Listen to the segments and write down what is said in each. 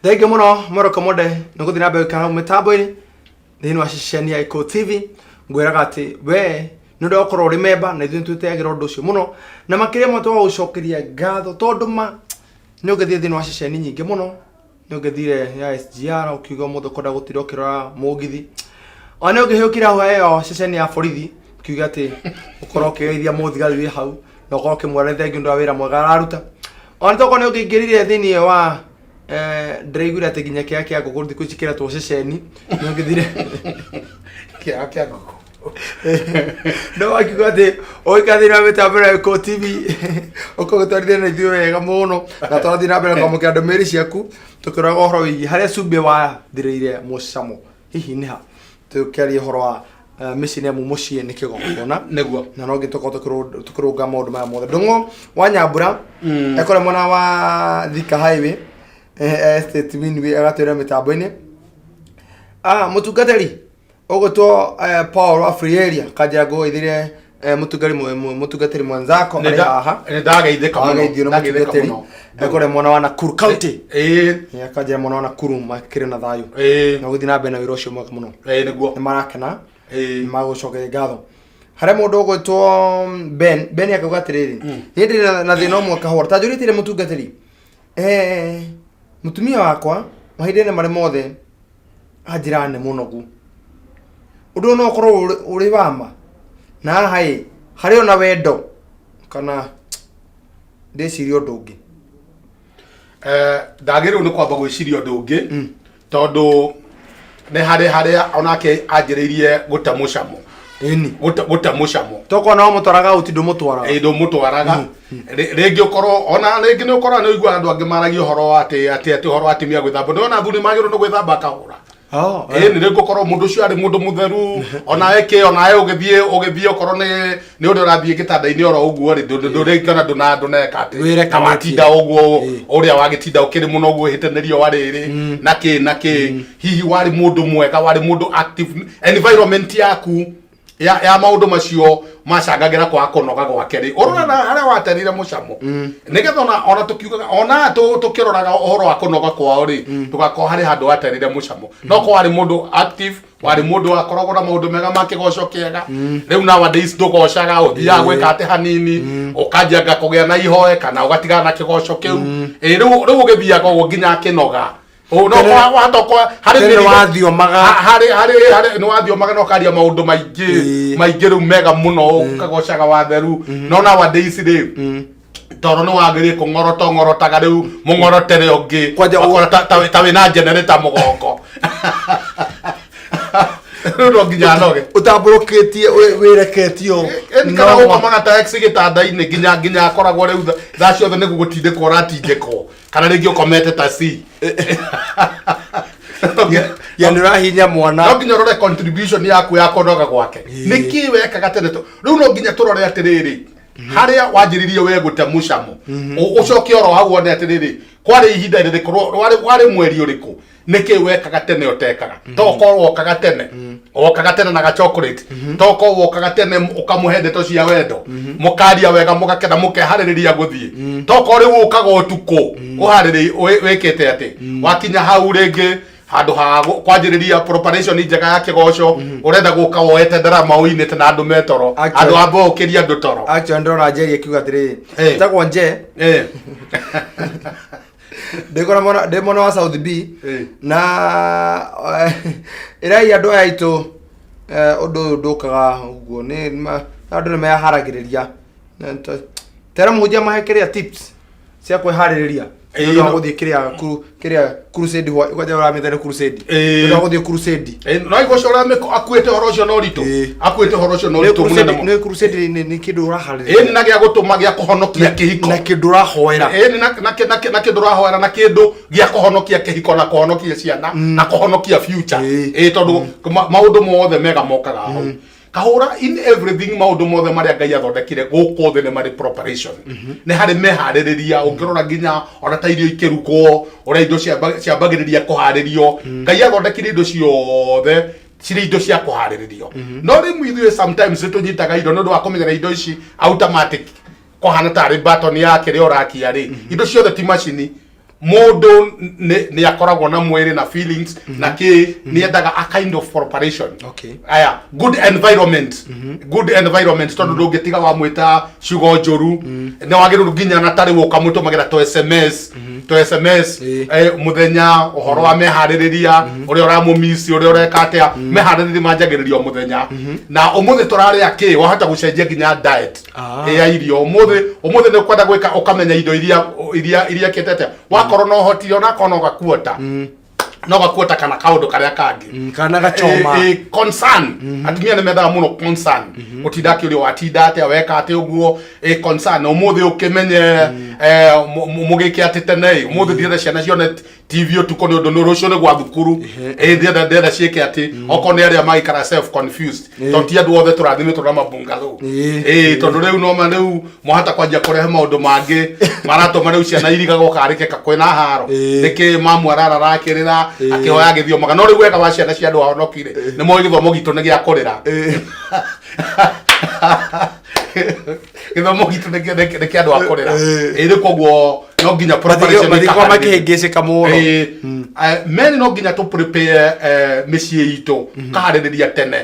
Thengiũ mũno Moroko Monde nĩ gũthiĩ na mbere gũikara hau mĩtambo-inĩ thĩinĩ wa ceceni ya Iko TV. Ngwĩraga atĩ we nĩ ũndũ wa gũkorwo ũrĩ memba na ithuĩ nĩ twĩtĩagĩra ũndũ ũcio mũno, na makĩria mũno tũgagũcokeria ngatho tondũ ma nĩ ũngĩthiĩ thĩinĩ wa ceceni nyingĩ mũno, nĩ ũngĩthire ya SGR ũkiuga ũmũthĩ ũkwenda gũtinda ũkĩrora mũgithi, ona nĩ ũngĩhĩũkire hau ĩyo ceceni ya borithi ũkiuga atĩ ũkorwo ũkĩgeithia mũthigari wĩ hau na ũkorwo ũkĩmwĩra nĩ thengiũ nĩ ũndũ wa wĩra mwega araruta. Ona tokorwo nĩ ũngĩingĩrire thĩinĩ wa ndĩraiguire atĩ nginya kĩea kĩa ngũkũ thikũ ici kĩretwo ceceni, nĩ ũngĩthire Kĩaga kĩa ngũkũ. No akiuga atĩ ũgĩka thĩinĩ wa mĩtambo ya Ĩko TV ũkorwo ũgĩtwarithia na ithuĩ wega mũno, na tũrathiĩ na mbere kwamũkĩra ndũmĩrĩri ciaku tũkĩroraga ũhoro wĩgiĩ harĩa cumbĩ wathirĩire mũcamo, hihi nĩ ha. Tũkĩaria ũhoro wa mĩciĩ nĩ amu mũciĩ nĩ kĩgongona. Nĩguo. Na no nginya tũkorwo tũkĩrũnga maũndũ maya mothe. Ndũng'ũ wa Nyambura ekore mwena wa Thika Highway, Estate Winway, agatwĩra mĩtambo-inĩ. Mũtungatĩri ũgũtwo Paul wa Free Area kanjĩra ngũgeithĩre mũtungatĩri mwenzako arĩ haha. Nĩ ndageithĩka mũno. Wageithio nĩ Ndageithĩka mũtungatĩri mũno. ekore mwena wa Nakuru County. Ĩĩ. Akanjĩra mwena wa Nakuru makĩrĩ na thayũ na gũthiĩ na mbere na wĩra ũcio mwega mũno. Ĩĩ nĩguo. Nĩ marakena, Ĩĩ. nĩ magũcokeria ngatho. Harĩa mũndũ ũgwĩtwo Ben Ben akauga atĩrĩrĩ, niĩ ndĩrĩ na thĩna ũmwe kahũra ta njũrĩtire mũtungatĩri, mũtumia wakwa mahinda-inĩ marĩ mothe anjĩraga nĩ mũnogu. Ũndũ ũyũ no ũkorwo ũrĩ wa ma, na haha ĩ harĩ ona wendo kana ndĩcirie ũndũ ũngĩ? Ndagĩrĩirwo nĩ kwamba gwĩciria ũndũ ũngĩ, tondũ nĩ harĩ harĩa onake anjĩrĩirie gũte mũcamo. Ĩni. Gũte mũcamo. Tokorwo no mũtwaraga ũti ndũmũtwaraga. Ĩĩ, ndũmũtwaraga. Rĩngĩ ũkorwo ona rĩngĩ nĩ ũkorwo nĩ ũiguaga andũ angĩ maragia ũhoro wa atĩ ũhoro wa atumia gwĩthamba. Nĩwona athuri magĩrĩirwo nĩ gwĩthamba kahũra. Oh. Ĩĩ, nĩ rĩngĩ ũkorwo mũndũ ũcio arĩ mũndũ mũtheru, ona eke onawe ũgĩthiĩ okorwo nĩ ũrĩa ũrathiĩ gĩtanda-inĩ oro ũguo rĩ, ndũrĩngana ndũneka atĩ. Wĩrekanĩtie. Na watinda ũguo ũrĩa wagĩtinda ũkĩrĩ mũno ũguo ũhĩtanĩrio wa rĩrĩ na kĩ na kĩ, hihi warĩ mũndũ mwega, warĩ mũndũ active, environment yaku ya maũndũ macio macangagĩra kwaga kũnoga gwake rĩ, ũrora na harĩa waterire mũcamo, nĩgetha ona tũkiugaga ona tũkĩroraga ũhoro wa kũnoga kwao rĩ, tũgakorwo harĩ handũ waterire mũcamo. No korwo warĩ mũndũ active, warĩ mũndũ wakoragwo na maũndũ mega ma kĩgoco kĩega, rĩu nowadays ndũgocaga, ũthiaga gwĩka atĩ hanini ũkanjanga kũgĩa na ihoe kana ũgatigana na kĩgoco kĩu. Ĩ, rĩu ũgĩthiaga ũguo nginya akĩnoga. No wahota kwa harĩ Tene mĩrigo- wathiomaga. Harĩ nĩ wathiomaga na ũkaria maũndũ maingĩ maingĩ rĩu mega mũno, ũkagocaga watheru. No nowadays rĩ, toro nĩ wagĩrĩire kũng'orota ũng'orotaga rĩu mũng'orotere ũngĩ. Kwanja Ũkona ta wĩna generator mũgongo, rĩu no nginya anoge. Ũtambũrũkĩtie wĩreketio. Ĩni kana ũkomaga ta ex gĩtanda-inĩ nginya akoragwo rĩu thaa ciothe nĩguo gũtindĩkwo ũratindĩkwo, kana rĩngĩ ũkomete ta C. Ya nĩ ũrahinya mwana. No nginya ũrore contribution yaku ya kũnoga gwake, nĩkĩ wekaga tene. Rĩu no nginya tũrore atĩrĩrĩ, harĩa wanjĩrĩrie we gũte mũcamo, ũcoke oro hau wone atĩrĩrĩ, kwarĩ ihinda rĩrĩkũ, warĩ mweri ũrĩkũ, nĩkĩ wekaga tene ũtekaga. To ũkorwo wokaga tene na ga chocolate, to ũkorwo wokaga tene ũkamũhe ndeto cia wendo, mũkaria wega, mũgakena, mũkeharĩrĩria gũthiĩ. To ũkorwo rĩu ũkaga ũtukũ ũharĩrĩ wĩkĩte atĩ wakinya hau rĩngĩ handũ ha kwanjĩrĩria preparation njega ya kĩgoco, ũrenda gũka woete ndarama ũinĩte na andũ metoro. Actually- Andũ amba ũkĩria andũ toro. Actually ndĩrona Njeri akiuga atĩrĩrĩ, tagwo Nje, ndĩkora mwena, ndĩ mwena wa South B. Na ĩrai andũ aya aitũ, ũndũ ũyũ ndũkaga ũguo, nĩ andũ nĩ meharagĩrĩria. Tera mũhunjia mahe kĩrĩa tips cia kwĩharĩrĩria nĩ ũndũ wa gũthiĩ kĩrĩa kĩrĩa crusade, kwanja ũramĩte nĩ crusade, nĩ ũndũ wa gũthiĩ crusade. No igũcio ũrĩa akuĩte ũhoro ũcio na ũritũ. Akuĩte ũhoro ũcio na Nĩ ũritũ mũnene mũno. Nĩ crusade nĩ kĩndũ ũraharĩrĩria. Ĩni, na gĩa gũtũma gĩa kũhonokia kĩhiko. Na kĩndũ ũrahoera. Ĩni, na kĩndũ ũrahoera, na kĩndũ gĩa kũhonokia kĩhiko na kũhonokia ciana na kũhonokia future. Ĩĩ, tondũ maũndũ mothe mega mokaga hau kahũra. In everything, maũndũ mothe marĩa Ngai athondekire gũkũ thĩ nĩ marĩ preparation, nĩ harĩ meharĩrĩria. Ũngĩrora nginya ona ta irio ikĩrugwo, ũrĩa indo ciambagĩrĩria kũharĩrio, Ngai athondekire indo ciothe cirĩ indo cia kũharĩrĩrio. No rĩmwe ithuĩ sometimes nĩ tũnyitaga indo nĩ ũndũ wa kũmenyera indo ici automatic, kũhana tarĩ button ya kĩrĩa ũrakia rĩ. Indo ciothe ti macini. Mũndũ nĩ akoragwo na mwĩrĩ na feelings na kĩ, nĩ endaga a kind of preparation. Aya, good environment, good environment, tondũ ndũngĩtiga wamwĩta ciugo njũru. Nĩ wagĩrĩirwo nginya na tarĩ ũkamũtũmagĩra to SMS, to SMS mũthenya, ũhoro wa meharĩrĩria, ũrĩa ũramũmisi, ũrĩa ũreka atĩa. Meharĩrĩria manjagĩrĩria o mũthenya, na ũmũthĩ tũrarĩa kĩ, wahota gũcenjia nginya diet ya irio. Ũmũthĩ nĩ ũkwenda gwĩka, ũkamenya indo iria kĩte atĩa, wakorwo no ũhotire, onakorwo no gakuota, no gakuota kana kaũndũ karĩa kangĩ. Kana gachoma. Concern, atumia nĩ mendaga mũno concern, gũtinda akĩũria watinda atĩa, weka atĩa ũguo. Concern, ũmũthĩ ũkĩmenye mũgĩke atĩ tene ĩ, ũmũthĩ ndirenda ciana cione TV ũtukũ nĩ ũndũ nĩ rũciũ nĩ gwa thukuru. Ndĩrenda ciĩke atĩ okorwo nĩ arĩa magĩikara self confused, tondũ ti andũ othe tũrathimĩtwo na mabungalo. Tondũ rĩu noma rĩu mwahota kwanjia kũrehe maũndũ mangĩ maratũma rĩu ciana irigagwo karĩke kwĩna haro. Nĩkĩ mamu ararara akĩrĩra, akĩhoya agĩthiomaga? No rĩu wega wa ciana cia andũ ahonokire nĩ moĩ gĩthomo gitũ nĩ gĩa kũrĩra. Gĩthomo gitũ nĩ kĩa andũ a kũrĩra. Rĩu koguo no nginya preparation Matingĩkorwo ĩkaharĩrĩrio. Makĩhĩngĩcĩka mũno. Meni no nginya tũ prepare mĩciĩ itũ, kaharĩrĩria tene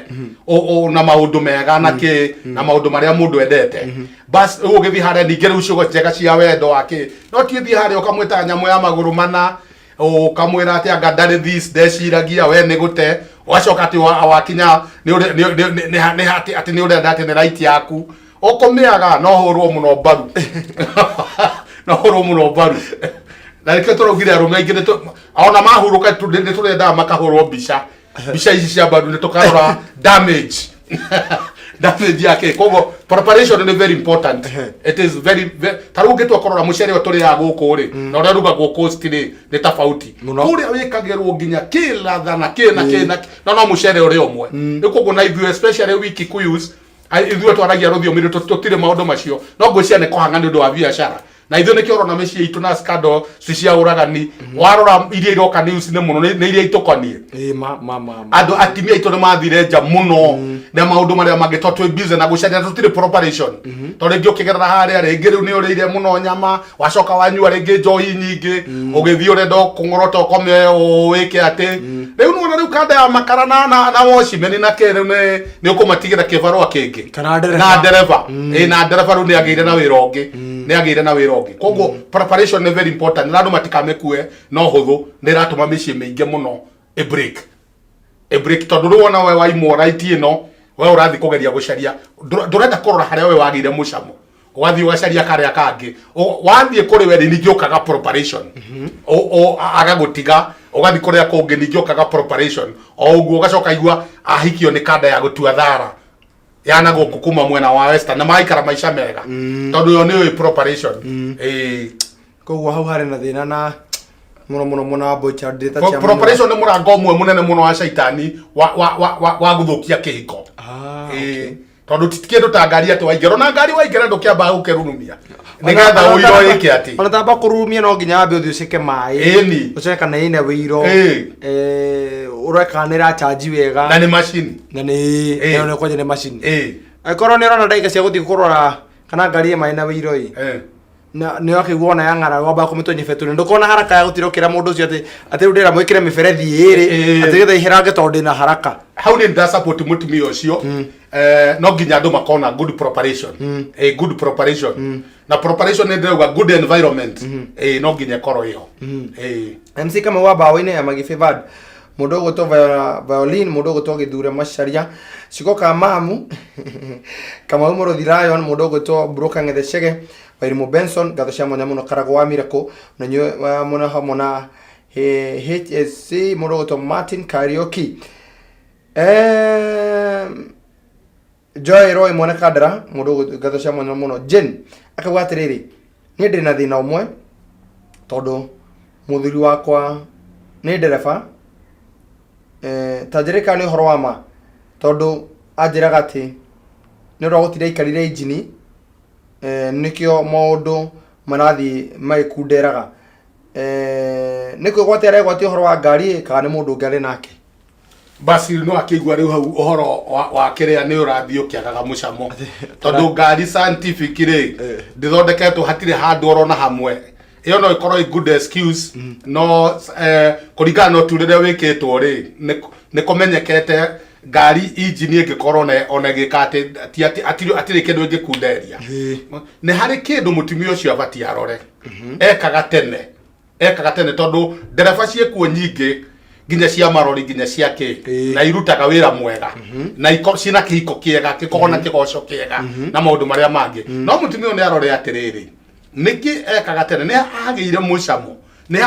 na maũndũ mega na kĩ na maũndũ marĩa mũndũ endete. Bas rĩu ũgĩthiĩ harĩa ningĩ rĩu ciugo njega cia wendo wa kĩ, no ti ũthiĩ harĩa ũkamwĩta nyamũ ya magũrũ mana, ũkamwĩra atĩ anga ndarĩ this, ndeciragia we nĩ gũte, ũgacoka atĩ wakinya nĩ ũrĩ- nĩ- nĩ- nĩ- nĩ- nĩ- atĩ atĩ nĩ ũrenda atĩ nĩ right yaku ũkũmĩaga. No hũrwo mũno mbaru, no hũrwo mũno mbaru, na nĩkĩo tũraugire arũme aingĩ ona mahurũka nĩ tũrendaga makahũrwo mbica, mbica ici cia mbaru, nĩ tũkarora damage yake. Koguo preparation nĩ very important. It is very, very, ta rĩu ũngĩtua kũrora mũcere ũyũ tũrĩaga gũkũ rĩ, na ũrĩa ũrugagwo coast rĩ, nĩ tofauti. Mũno. Kũrĩa wĩkagĩrwo nginya kĩ latha na kĩ na kĩ na kĩ, no mũcere ũrĩa ũmwe. Rĩu koguo na ithuĩ, especially we Kikuyus, ithuĩ twaragia rũthiomi rwitũ, tũtirĩ maũndũ macio. No ngwĩciria nĩ kũhanga nĩ ũndũ wa biacara, na ithuĩ nĩkĩo ũrona mĩciĩ itũ na scandal ci cia ũragani. Warora iria iroka news nĩ mũno nĩ iria itũkoniĩ. Ĩĩ, ma ma ma ma. Andũ atimia aitũ nĩ mathire nja mũno na maũndũ marĩa mangĩ, tondũ twĩ busy na gũcaria, tũtirĩ preparation. Tondũ rĩngĩ ũkĩgerera harĩa, rĩngĩ rĩu nĩ ũrĩire mũno nyama, wacoka wanyua rĩngĩ njohi nyingĩ, ũgĩthiĩ ũrenda kũng'orota ũkome wĩke atĩ rĩu nĩwona rĩu kanda ya makara na watchman na kĩ, rĩu nĩ ũkũmatigĩra kĩbarũa kĩngĩ. Kana ndereba. Na ndereba. Na ndereba rĩu nĩ agĩire na wĩra ũngĩ, nĩ agĩire na wĩra ũngĩ. Koguo preparation nĩ very important, na andũ matikamĩkue no hũthũ. Nĩ ĩratũma mĩciĩ mĩingĩ mũno ĩ break, ĩ break, tondũ rĩu ona we waimwo right ĩno, we ũrathiĩ kũgeria gũcaria, ndũrenda kũrora harĩa we wagĩire mũcamo, ũgathiĩ ũgacaria karĩa kangĩ. Wathiĩ kũrĩ we rĩ, ningĩ ũkaga preparation. Agagũtiga, ũgathiĩ kũrĩa kũngĩ, ningĩ ũkaga preparation o ũguo, ũgacoka igua ahikio nĩ kanda ya gũtua thara yana gũkũ kuma mwena wa western, na magaikara maica mega tondũ yo nĩ preparation. Ĩĩ. Koguo hau harĩ na thĩna na mũno mũno mũno wa boy child ndĩta chairman. Preparation nĩ mũrango ũmwe mũnene mũno wa caitani wa gũthũkia kĩhiko. Ah. Ĩĩ. Tondũ ti kĩndũ ta ngari atĩ waingĩra, ona ngari waingĩra ndũkĩambaga gũkĩrurumia nĩgetha ũiro ĩke atĩ. Ona tamba kũrurumia, no nginya wambe ũthiĩ ũceke maĩ. Ĩni. Ũceke kana ĩna wĩiro. Ũrore kana nĩ ĩrachanji wega. Na nĩ macini. Na nĩ nayo nĩ kwanja nĩ macini. Angĩkorwo nĩ ũrona ndagĩka cia gũthiĩ kũrora kana ngari ĩ maĩ na wĩiro ĩ, na nĩ wakĩigua ona yang'ara, wamba kũmĩtonya betũrĩ, ndũkona haraka ya gũtira ũkĩra mũndũ ũcio atĩ rĩu ndĩra mwĩkĩre mĩberethi ĩrĩ atĩ nĩgetha iherange tondũ ndĩna haraka. Hau nĩ nda support mũtumia ũcio. No nginya andũ makona good preparation, good preparation, na preparation nĩ ndĩrauga good environment. No nginya ĩkorwo ĩho. MC Kamau wa mbaũ-inĩ ya Magi Favored, mũndũ ũgwĩtwo Violin, mũndũ ũgwĩtwo Gĩthure Macharia, Ciko ka Mamu, Kamau Mũrũthi Lion, mũndũ ũgwĩtwo Broka Ng'ethe Chege, Wairimũ Benson, ngatho cia mwanya mũno Karagũ wa Miracle, na inyuĩ mũno hamwe na HSC, mũndũ ũgwĩtwo Martin Kariuki. Joy Roy mwene Kandara, mũndũ ngatho cia mwanya mũno. Jane akauga atĩrĩrĩ, niĩ ndĩ na thĩna ũmwe tondũ mũthuri wakwa nĩ ndereba. Ta njĩre kana nĩ ũhoro wa ma, tondũ anjĩraga atĩ nĩ ũndũ wa gũtinda aikarire injini, nĩkĩo maũndũ marathiĩ magĩkunderaga. Nĩ kwĩgwatia aregwatia ũhoro wa ngari ĩ, kana nĩ mũndũ ũngĩ arĩ nake? Basi no akĩigua rĩu hau ũhoro wa kĩrĩa nĩ ũrathiĩ ũkĩagaga mũcamo, tondũ ngari scientific rĩ, ndĩthondeketwo, hatirĩ handũ orona hamwe. Ĩyo no ĩkorwo ĩ good excuse, no kũringana na ũturĩre wĩkĩtwo rĩ, nĩ kũmenyekete ngari injini ĩngĩkorwo ona ĩgĩka atĩ ti atĩ atirĩ kĩndũ ĩngĩkunderia. Nĩ harĩ kĩndũ mũtumia ũcio abatiĩ arore ekaga tene, tondũ ndereba ciĩkuo nyingĩ, nginya cia marori, nginya cia kĩ, na irutaga wĩra mwega na ciĩna kĩhiko kĩega, gĩkoragwo na kĩgoco kĩega na maũndũ marĩa mangĩ. No mũtumia ũyũ nĩ arore atĩrĩrĩ, nĩkĩ ekaga tene nĩ agĩire mũcamo, nĩ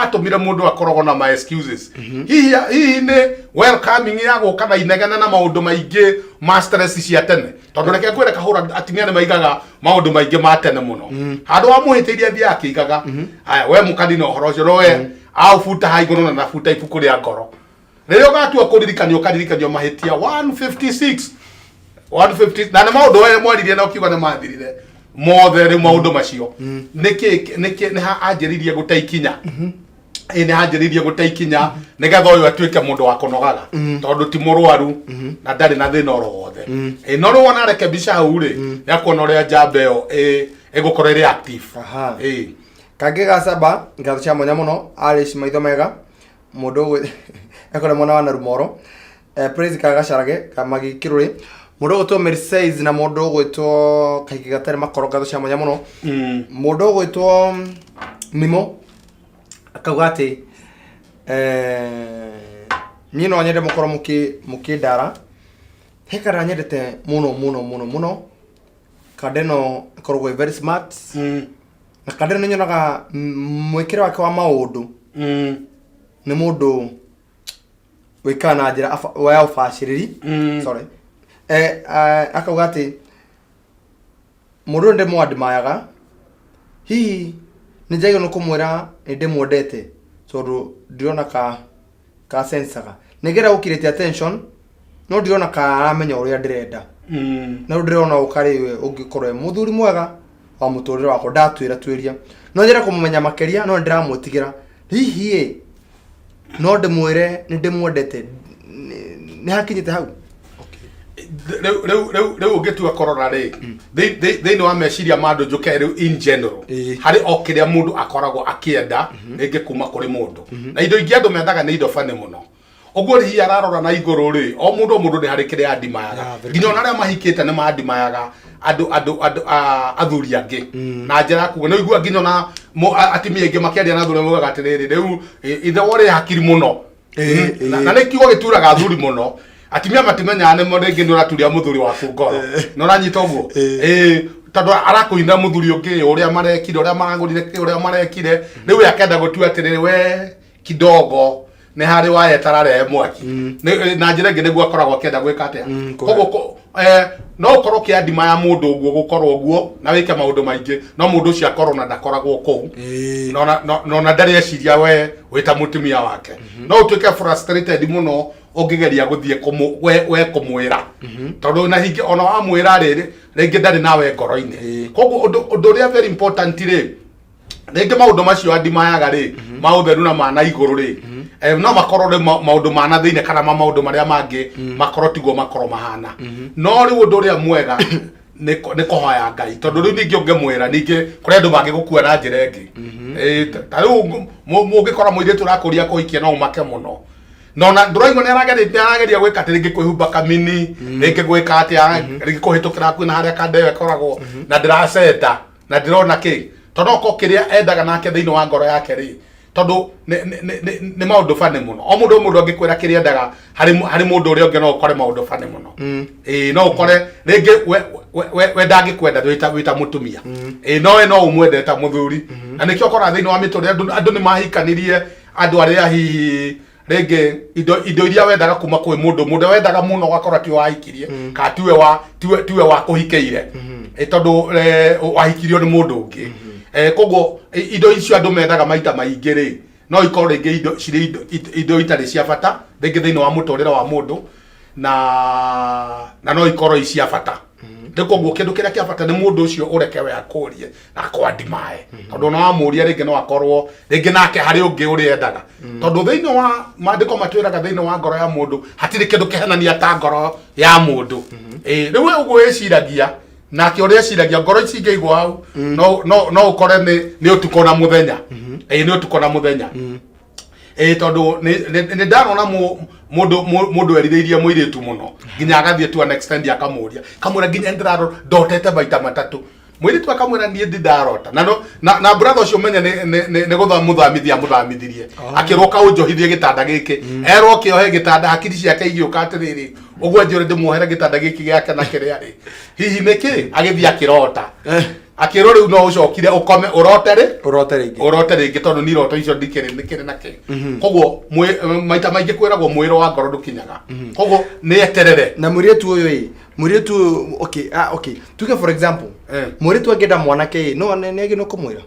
atũmire mũndũ akoragwo na ma excuses. Hihi nĩ welcoming ya gũka na inegene na maũndũ maingĩ ma stress cia tene, tondũ reke ngwĩre kahũra, atumia nĩ maigaga maũndũ maingĩ ma tene mũno. Handũ wa mũhĩtĩirie athiaga akĩigaga. Aya, we mũkanina ũhoro ũcio, no we aũbuta ha igũrũ na nabuta ibuku rĩa ngoro. Rĩrĩa ũgatua kũririkanio, ũkaririkanio mahĩtia 156 150, na nĩ maũndũ we mwaririe na ũkiuga nĩ mathirire mothe. Rĩu maũndũ macio nĩkĩ nĩkĩ nĩ ha anjĩrĩirie gũte ikinya? Ĩ nĩ anjĩrĩirie gũte ikinya nĩgetha ũyũ atuĩke mũndũ wa kũnogaga, tondũ ti mũrwaru na ndarĩ na thĩna oro wothe. Ĩ no rĩu ona rekebisha hau rĩ, nĩ akuona ũrĩa njamba ĩyo ĩgũkorwo ĩrĩ active. Ĩ kangĩ ga saba, ngatho cia mwanya mũno Alice maitho mega, mũndũ ekore mwena wa Narumoro, Praise Kagacarage Kamagi Kiruri, mũndũ ũgwĩtwo Mercedes na mũndũ ũgwĩtwo Kaigi Gatarĩ Makoro, ngatho cia mwanya mũno. Mũndũ ũgwĩtwo Mimo akauga atĩ niĩ no nyende mũkorwo mũkĩndara he kana nyendete mũno mũno mũno mũno. Kanda ĩno ĩkoragwo ĩ very smart, na kanda ĩno nĩ nyonaga mwĩkĩre wake wa maũndũ nĩ mũndũ wĩkaga na njĩra ya ũbacĩrĩri. Sorry, akauga atĩ mũndũ ũyũ ndĩmwandimayaga, hihi nĩ njagĩrĩirwo nĩ kũmwĩra nĩ ndĩmwendete, tondũ ndirona ka sensaga nĩgetha gũkirĩte attention, no ndirona ka aramenya ũrĩa ndĩrenda, na rĩu ndĩrona ũkarĩ we ũngĩkorwo wĩ mũthuri mwega wa mũtũrĩre wakwa. Ndatwĩra twĩria no nyende kũmũmenya makĩria, no nĩndĩramwĩtigĩra. Hihi ĩ no ndĩmwĩre nĩ ndĩmwendete? Nĩ hakinyĩte hau. Rĩu ũngĩtua kũrora rĩ, thĩinĩ wa meciria ma andũ, njũke rĩu in general, harĩ o kĩrĩa mũndũ akoragwo akĩenda rĩngĩ kuma kũrĩ mũndũ, na indo ingĩ andũ mendaga nĩ indo bani mũno. Ũguo hihi ararora na igũrũ rĩ, o mũndũ nĩ harĩ kĩrĩa andimayaga. Nginya ona arĩa mahikĩte nĩ mandimayaga andũ athuri angĩ na njĩra ya kuga nĩ ũigua nginya ona atumia aingĩ makĩaria na athuri maugaga atĩrĩrĩ, rĩu ithe worĩ hakiri mũno. Na nĩ kiugo gĩturaga athuri mũno. Atumia matimenyaga nĩ rĩngĩ nĩ ũraturia mũthuri waku ngoro. Nĩ ũranyita ũguo? Ĩĩ, tondũ arakũinĩra mũthuri ũngĩ ũrĩa marekire, ũrĩa maragũrire kĩ, ũrĩa marekire. Rĩu we akenda gũtua atĩrĩrĩ, we kidogo nĩ harĩ wayetararehe mwaki. Na njĩra ĩngĩ nĩguo akoragwo akĩenda gwĩka atĩa. Koguo no ũkorwo ũkĩandima ya mũndũ ũguo gũkorwo ũguo na wĩke maũndũ maingĩ, no mũndũ ũcio akorwo na ndakoragwo kũu, na ona ndarĩ eciria we wĩta mũtumia wake. No ũtuĩke frustrated mũno ũngĩgeria gũthiĩ we kũmwĩra, tondũ na hingĩ ona wamwĩra rĩrĩ, rĩngĩ ndarĩ nawe ngoro-inĩ. Koguo ũndũ ũrĩa very important rĩ, rĩngĩ maũndũ macio andimayaga rĩ, ma ũtheru na ma na igũrũ rĩ, no makorwo rĩ maũndũ ma na thĩinĩ kana ma maũndũ marĩa mangĩ makorwo tiguo makorwo mahana. No rĩu ũndũ ũrĩa mwega nĩ kũhoya Ngai, tondũ rĩu ningĩ ũngĩmwĩra, ningĩ kũrĩ andũ mangĩgũkua na njĩra ĩngĩ. Ta rĩu mũngĩkora mũirĩtu ũrakũria kũhikia, no ũmake mũno. No na ndũraigua nĩ arageria gwĩka atĩ rĩngĩ kwĩhumba kamini, rĩngĩ gwĩka atĩa, rĩngĩ kũhĩtũkĩra hakuhĩ na harĩa kanda ĩyo ĩkoragwo na ndĩracenda na ndĩrona kĩ, tondũ okorwo kĩrĩa endaga nake thĩinĩ wa ngoro yake rĩ, tondũ nĩ maũndũ bani mũno. O mũndũ angĩkwĩra kĩrĩa endaga harĩ mũndũ ũrĩa ũngĩ, no ũkore maũndũ bani mũno. Ĩĩ, no ũkore rĩngĩ we ndangĩkwenda wĩta mũtumia. Ĩĩ, no we no ũmwende ta mũthuri. Na nĩkĩo ũkoraga thĩinĩ wa mĩtũrĩre andũ nĩ mahikanirie andũ arĩa hihi rĩngĩ indo iria wendaga kuma kwĩ mũndũ wendaga mũno, ũgakora tiwe wahikirie kana tiwe wa kũhikĩire. Tondũ wahikirio nĩ mũndũ ũngĩ. Koguo indo icio andũ mendaga maita maingĩ rĩ, no ikorwo rĩngĩ indo cirĩ indo itarĩ cia bata rĩngĩ thĩinĩ wa mũtũrĩre wa mũndũ, na no ikorwo i cia bata. Rĩ koguo kĩndũ kĩrĩa kĩa bata nĩ mũndũ ũcio ũreke we akũrie na akwandimae, tondũ ona wamũria rĩngĩ no akorwo rĩngĩ nake harĩ ũngĩ ũrĩa endaga, tondũ thĩinĩ wa maandĩko matwĩraga thĩinĩ wa ngoro ya mũndũ hatirĩ kĩndũ kĩhenania ta ngoro ya mũndũ. Ĩĩ, rĩu we ũguo wĩciragia Nake ũrĩa eciragia ngoro ici ingĩigwo hau, no ũkore nĩ ũtukũ na mũthenya. Ĩĩ, nĩ ũtukũ na mũthenya. Ĩĩ, tondũ nĩ ndarona mũndũ erirĩirie mũirĩtu mũno nginya agathiĩ to an extent akamũria, kamwĩra nginya ndĩrarota ndotete maita matatũ. Mũirĩtu akamwĩra niĩ ndi ndarota na no na brother ũcio menye nĩ gũthamũthamithia amũthamithirie, akĩrwo kaũnjohithie gĩtanda gĩkĩ, erwo kĩohe gĩtanda, hakiri ciake igĩũka atĩrĩrĩ, ũguo njũre ndĩmuohere gĩtanda gĩkĩ gĩake na kĩrĩa rĩ, hihi nĩkĩ agĩthiĩ akĩrota, akĩrwo rĩu no ũcokire ũkome ũrote rĩ. Ũrote rĩngĩ. Ũrote rĩngĩ, tondũ ni iroto icio ndikĩrĩ nĩkĩrĩ na kĩ. Koguo maita maingĩ kwĩragwo mwĩro wa ngoro ndũkinyaga, koguo nĩ eterere. Na mũirĩtu ũyũ ĩ, mũirĩtu ũyũ, okay, ah, okay, tuge for example, mũirĩtu angĩenda mwanake ĩ, no nĩ agĩrĩirwo kũmwĩra?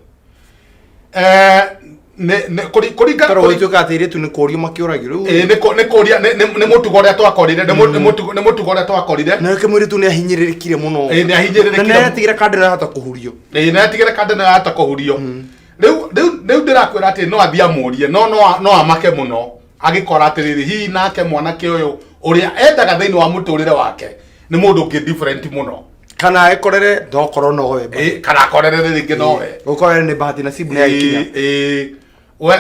Nĩ kũringana Tondũ gũtuĩka atĩ airĩtu nĩ kũrio makĩũragio rĩu. Ĩĩ, nĩ kũria nĩ mũtugo ũrĩa twakorire, nĩ mũtugo ũrĩa twakorire. Na nĩkĩo mũirĩtu nĩ ahinyĩrĩrĩkire mũno. Ĩĩ, nĩ ahinyĩrĩrĩkire. Na nĩ atigire kandĩ na ahota kũhurio. Ĩĩ, na atigĩre kandĩ na yahota kũhurio. Rĩu ndĩrakwĩra atĩ no athiĩ amũrie, no amake mũno agĩkora atĩrĩrĩ, hihi nake mwanake ũyũ ũrĩa endaga thĩinĩ wa mũtũrĩre wake nĩ mũndũ ũngĩ different mũno. Kana agĩkorere ndokorwo nowe. Ĩĩ, kana akorere rĩngĩ nowe. Gũkorere nĩ bahati nasibu nĩ agĩkinya. Ĩĩ, we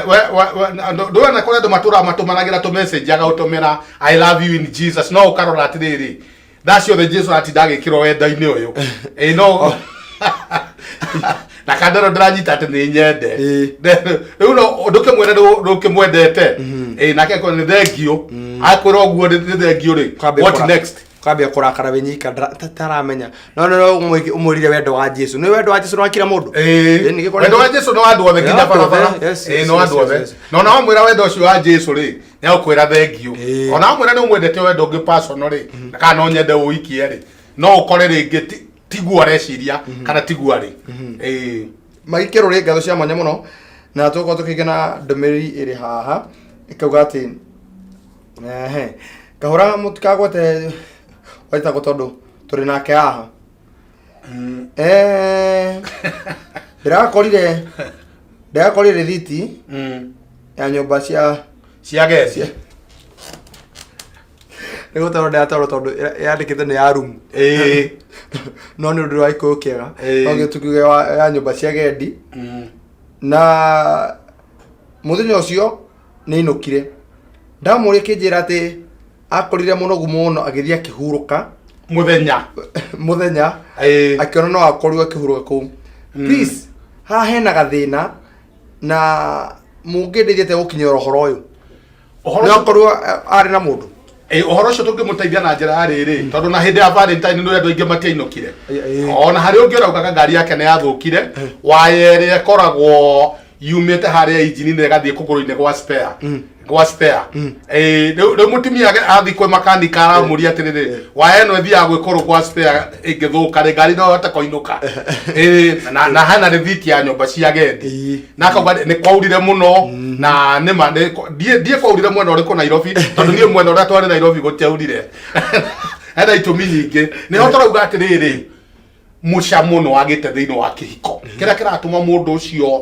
ndũrona kũrĩa andũ matũraga matũmanagĩra tũ message, agagũtũmĩra "I love you in Jesus", no ũkarora atĩrĩrĩ, thaa ciothe Jesu atinda agĩkĩrwo wendo-inĩ ũyũ. Ĩĩ, no na kandero ndĩranyita atĩ nĩ nyende. Rĩu no ndũkĩmwĩre ndũkĩmwendete. Ĩĩ, nake akwĩra nĩ thengiũ. Akwĩra ũguo nĩ thengiũ rĩ, what next? Kwambia kũrakara wĩ nyika, taramenya no ũmwĩrire wendo wa Jesu nĩ wendo wa Jesu nĩ wa kila mũndũ. Ĩĩ, wendo wa Jesu nĩ wa andũ othe nginya Nĩ wa andũ othe, barabara. Yes, Ĩĩ, nĩ wa andũ othe. Na ona wamwĩra wendo ũcio wa Jesu rĩ, nĩ agũkwĩra thengiũ. Ona wamwĩra nĩ ũmwendete wendo ũngĩ personal rĩ, na kana no nyende ũikie rĩ, no ũkore rĩngĩ tiguo areciria kana tiguo arĩ. Ĩĩ. Magikĩrwo rĩ ngatho cia mwanya mũno, na tũgũkorwo tũkĩgĩa na ndũmĩrĩri ĩrĩ haha ĩkauga atĩ ehe kahũra mũtikagwete waitagwo tondũ tũrĩ nake haha. Ndĩrakorire rĩthiti ya nyũmba cia cia gesi. Nĩ gũtarwo ndĩratarwo tondũ yandĩkĩte nĩ ya rumu, no nĩ ũndũ wa gĩkũyũ kĩega. No gĩtukiuge ya nyũmba cia gendi, na mũthenya ũcio nĩ ainũkire, ndamũria kĩnjĩra atĩ akorire mũnogu mũno, agĩthiĩ akĩhurũka. Mũthenya. Mũthenya. Akĩona no akorirwo akĩhurũka kũu. Please, haha hena gathĩna na mũngĩndeithia atĩa gũkinyĩra ũhoro ũyũ? Ũhoro no ũcio akorwo arĩ na mũndũ. Ĩĩ, ũhoro ũcio tũngĩmũteithia na njĩra ya rĩrĩ, tondũ na hĩndĩ ya Valentine nĩ andũ aingĩ matiainũkire. Ona harĩ ũngĩ ũraugaga ngari yake nĩ yathũkire, waya ĩrĩa ĩkoragwo yumĩte harĩa injini-inĩ ĩgathiĩ kũgũrũ-inĩ gwa spare, gwa spare. Ĩĩ, rĩu mũtumia athiĩ kwĩ makanika aramũria atĩrĩrĩ, waya ĩno ĩthiaga gwĩkũrũ gwa spare ĩngĩthũka rĩ, ngari no ĩhote kũinũka? Ĩĩ, na hena rĩthiti ya nyũmba cia gendi. Na akauga nĩ kwaurire mũno, na nĩma ndiĩ kwaurire mwena ũrĩkũ Nairobi, tondũ niĩ mwena ũrĩa twarĩ Nairobi gũtiaurire. Hena itũmi nyingĩ nĩho tũrauga atĩrĩrĩ, mũcamo nĩ wagĩte thĩinĩ wa kĩhiko kĩrĩa kĩratũma mũndũ ũcio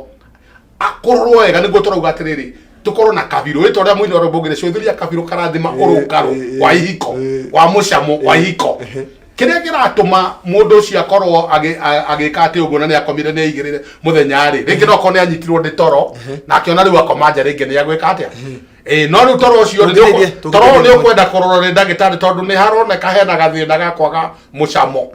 akũrorwo wega. Nĩguo tũrauga atĩrĩrĩ, tũkorwo na kabirũ ĩta ũrĩa mũini wa rwĩmbo ũngĩ, cũthĩria kabirũ karathima ũrũngarũ wa ihiko, wa mũcamo wa ihiko, kĩrĩa kĩratũma mũndũ ũcio akorwo agĩka atĩ ũguo, na nĩ akomire nĩ aigĩrĩre mũthenya rĩ, rĩngĩ no akorwo nĩ anyitirwo nĩ toro na akĩona rĩu akoma nja rĩngĩ nĩ agwĩka atĩa. Ĩĩ, no rĩu toro ũcio nĩ toro ũyũ nĩ ũkwenda kũrorwo nĩ ndagĩtarĩ, tondũ nĩ haroneka hena gathĩna ga kwaga mũcamo.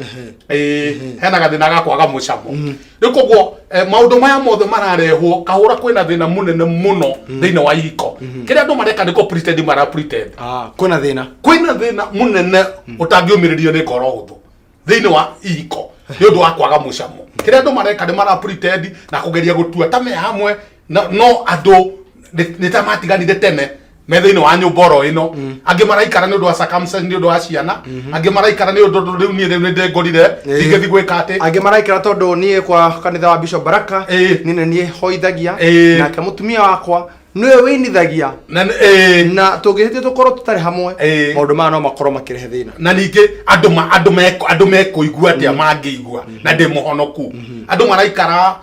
Ĩĩ, hena gathĩna ga kwaga mũcamo. Rĩu koguo maũndũ maya mothe mararehwo kahũra, kwĩna thĩna mũnene mũno thĩinĩ wa ihiko. Kĩrĩa andũ mareka nĩ kũ pretend, mara pretend. Ah, kwĩna thĩna. Kwĩna thĩna mũnene ũtangĩũmĩrĩrio nĩ ngoro hũthũ thĩinĩ wa ihiko nĩ ũndũ wa kwaga mũcamo. Kĩrĩa andũ mareka nĩ mara pretend na kũgeria gũtua ta me hamwe, no andũ nĩ ta matiganire tene me thĩinĩ wa nyũmba oro ĩno. Angĩ maraikara nĩ ũndũ wa circumstance, nĩ ũndũ wa ciana. Angĩ maraikara nĩ ũndũ rĩu niĩ rĩu nĩ ndĩngũrire, ndingĩthiĩ gwĩka atĩ. Angĩ maraikara tondũ niĩ kwa kanitha wa Bishop Baraka niĩ nĩ niĩ hoithagia, nake mũtumia wakwa nĩwe wĩinithagia, na na tũngĩhĩtia tũkorwo tũtarĩ hamwe, maũndũ maya no makorwo makĩrehe thĩna. Na ningĩ andũ ma andũ mekũigua atĩa mangĩigua na ndĩ mũhonoku? Andũ maraikara.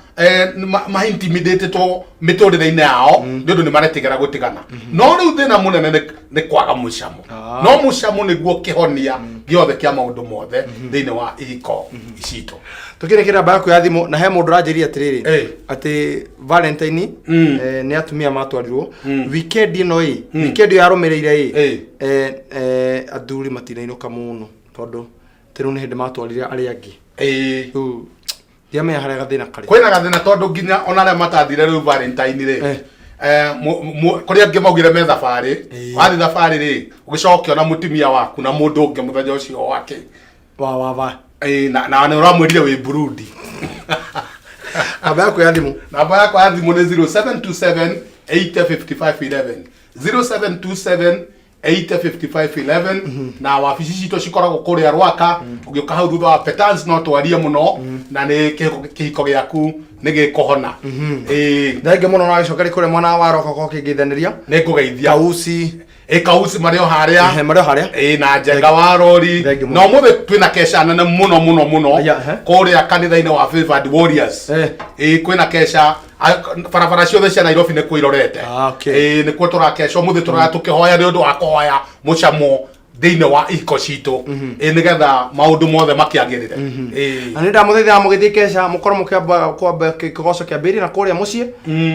Ma-intimidatĩtwo mĩtũrĩre-inĩ yao nĩ ũndũ nĩ maretigĩra gũtigana. No rĩu thĩna mũnene nĩ kwaga mũcamo. No mũcamo nĩguo kĩhonia gĩothe kĩa maũndũ mothe thĩinĩ wa ihiko citũ. Tũkĩrĩkĩra namba yaku ya thimũ, na he mũndũ ũranjĩrire atĩrĩrĩ, atĩ Valentine nĩ atumia matwarirwo weekend ĩno ĩ, weekend ĩyo yarũmĩrĩire ĩ, athuri matinainũka mũno tondũ tĩrĩu nĩ hĩndĩ matwarire arĩa angĩ. Rĩu ndiamenya harĩa gathĩna karĩ. Kwĩna gathĩna tondũ nginya ona arĩa matathire rĩu Valentine rĩ, kũrĩ angĩ maugire me thabarĩ. Wathiĩ thabarĩ rĩ, ũgĩcoka ũkĩona mũtumia waku na mũndũ ũngĩ mũthenya ũcio wake wa wa Na nĩ ũramwĩrire wĩ Burundi. Namba yaku ya thimũ? Namba yakwa ya thimũ nĩ 0727 855 11, 0727 855 11. Na wabici citũ cikoragwo kũrĩa Rwaka, ũgĩũka hau thutha wa Petans. No twarie mũno na nĩ kĩhiko gĩaku nĩ gĩkũhona. Ĩĩ. Thengiũ mũno na gĩcoka kũrĩa mwena wa Roko kĩngĩthanĩria. Nĩ ngũgeithia. Kauci. Ĩ, Kauci marĩ o harĩa. Ehe, marĩ o harĩa. Ĩ, na Njenga wa rori. Thengiũ mũno. Na ũmũthĩ twĩna keca nene mũno mũno mũno Aya, ehe. kũrĩa kanitha-inĩ wa Favored Warriors. Ĩ, kwĩna keca, barabara ciothe cia Nairobi nĩ kwĩrorete. Ah, okay. Ĩ, nĩkuo tũrakeca ũmũthĩ, tũraya tũkĩhoya nĩ ũndũ wa kũhoya mũcamo thĩinĩ wa ihiko citũ, ĩ, nĩgetha maũndũ mothe makĩagĩrĩre. Ĩ. Na nĩ ndamũthaitha mũgĩthiĩ keca mũkorwo mũkĩamba kwamba kĩgoco kĩambĩrĩrie na kũrĩa mũciĩ,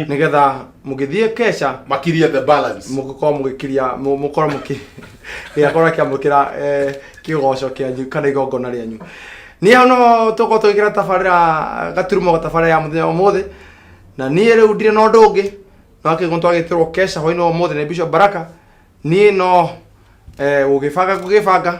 nĩgetha mũgĩthiĩ keca makirie the balance. Mũgĩkorwo mũgĩkiria, mũkorwo mũkĩ gĩakorwo kĩamũkĩra kĩgoco kĩanyu kana igongona rĩanyu. Niĩ hau no tũkorwo tũgĩkĩra tabarĩra gaturumo tabarĩra ya mũthenya wa ũmũthĩ, na niĩ rĩu ndirĩ na ũndũ ũngĩ no akĩguo twagĩtĩrwo keca hwainĩ wa ũmũthĩ nĩ Bishop Baraka. Niĩ no gũgĩbanga gũgĩbanga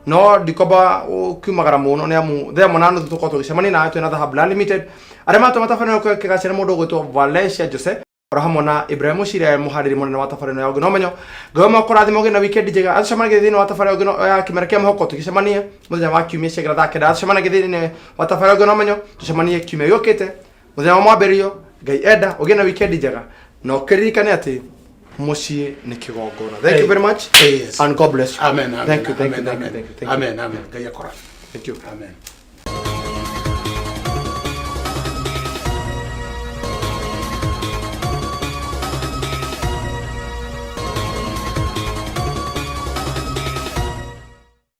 no ndikomba kiumagara mũno nĩ amu 1:30 tũkorwo tũgĩcemania nawe twĩna The Hub Limited arĩa matũma tabarĩra ĩno kĩgacĩra, mũndũ ũgwĩtwo Valencia Jose oro hamwe na Ibrahim Mucire, mũharĩri mũnene wa tabarĩra ĩno ya Ũgĩ na Ũmenyo. Ngai makũrathima, ũgĩe na weekend njega. Atũcemanagia thĩinĩ wa tabarĩra ya Ũgĩ ya kĩmera kĩa mũhoko, tũgĩcemanie mũthenya wa kiumia ciagĩra 9:00. Atũcemanagia thĩinĩ wa tabarĩra ya Ũgĩ na Ũmenyo, tũcemanie kiumia gĩũkĩte mũthenya wa mwambĩrĩrio, Ngai enda. Ũgĩe na weekend njega na ũkĩririkane atĩ mũciĩ nĩ kĩgongona. Thank you very much and God bless you. Amen, amen. Thank you, thank you. Amen. Thank you. Amen. Thank you, thank you. Amen, amen. Ngai akorathime. Thank you. Amen.